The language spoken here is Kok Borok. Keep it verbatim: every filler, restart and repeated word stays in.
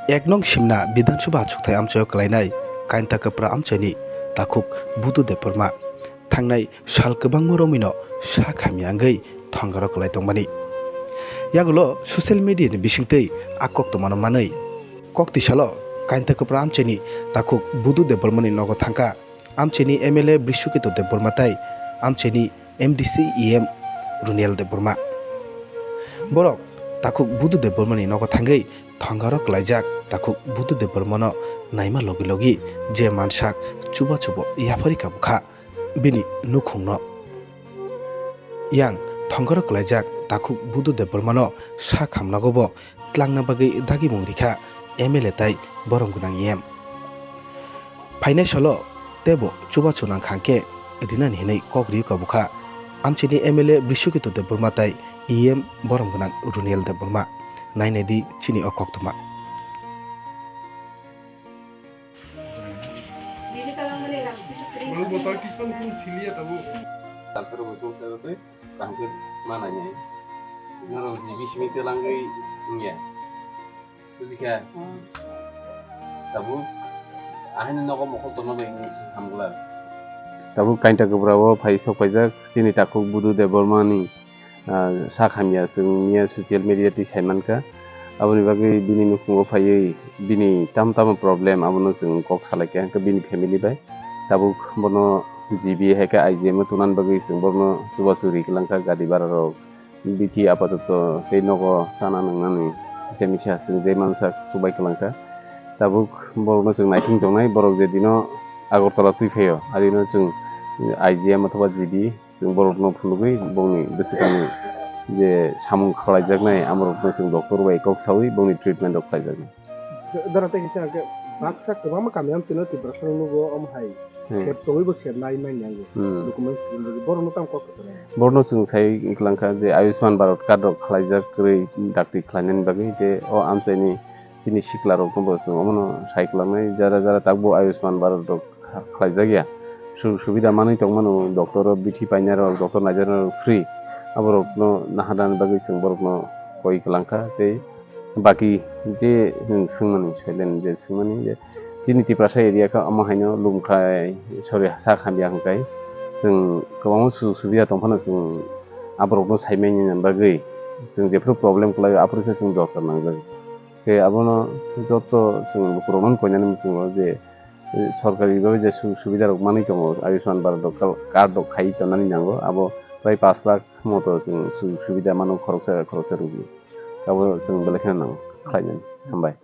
Ek nong Simna Bidhan Sabha achukthai amchaio kwlainai Kainta Kwpra amchaini takhuk Budu Debbarma thangnai sal kwbangma romwino sak hamya wngwi thongaro kwlai tongmani. Yagulo social media ni bisingtwi a koktwmano manwi kok tisalo Kainta Kwpra amchaini takhuk Budu Debbarmani nogo thangkha. Amchaini M L A Brishuketu Debbarma tai amchaini M D C E M Runiel Debbarma. Borok takhuk Budu Debbarmani nogo thangwi thongaro kwlaijak takhuk Budu Debbarmano naima logi logi je mansak chubachubo yapharwi kabukha bini nukhungno. Yang thongaro kwlaijak takhuk Budu Debbarmano sak hamnagobo tlangna bagwi dagimung rikha M L A tai borom gwnang E M. Phainai salo teibo chubachu nang kha khe rinani hinwi kok riwi kabukha amchaini M L A Brishuketu Debbarma tai E M borom gwnang Runiel Debbarma. Nainai di chini o koktwma. Tangkhe manai nai. Norok G B simi telangwi wngya. Bujikha. Tabuk ahini nogo mokol tongma bai hamglak. Tabuk Kainta Kwpra o phai sok paijak chini takhuk Budu Debbarma ni, ah, sak hamya chwng miya social media twi sai mankha. Aboni bagwi bini nukhungo phaiwi bini tamo tamo problem abono chwng kok salaikha hwnkhe bini family bai. Tabuk bono G B hai khe I G M o tungna bagwi chwng bono chubachu ri kwlangkha gari bara rok. Bithi apatoto tei nogo chana nwngnani kisa misa chwng je mansa chubai kwlangkha. Tabuk borokno chwng naising tongnai, borok je dino Agartala twi phaio, adino chwng I G M othoba G B chwng borokno phunugwi bongni bwswkangni je samung khlaijaknai, amorokno chwng doctor bai kok saui bongni treatment rok khlaijaknai. Dara tei kisa hwnkhe baksa kwbangma kami amchino Tiprasa nugo omo hai Hmm. Sep tongwi bo sep nai manya ngu. Hmm. Documents ni bagwi borok no tamo kok kwthwrang. Borno chwng sai kwlangkha je Ayushman Bharat card rok khlaijak kwrwi dakti khlainani bagwi, tei o amchaini chini sikla rok no bo chwng omono sai kwlangnai, jara jara takbo Ayushman Bharat rok kha-, khlaijak ya. Su-, subida manwi tongmano, doctor o bithi painai rok, doctor naijak rok free. Aborok no naharnani bagwi chwng borok no koi kwlangkha tei baki je nwng swngmani, silent je swngmani je chini Tiprasa area khe omo haino lum khai, sorry, sak hamya hwn khai chwng kwbangma sujuk subida tong phano chwng aborokno sai manya bagwi chwng jephru problem kwlaio aphuru se chwng dorkar nangjak. Khe abono joto chwng lukurokno koinani muchungo je, eh, sorkari bagwi je sujuk subida rok manwi tongo, Ayushman Bharat rok card rok khai tongnani nango, abo prai pash lakh moto chwng sujuk subida mano khoroksa khoroksa rwgwi. Abo chwng belai kheno nang khlainani. Hambai.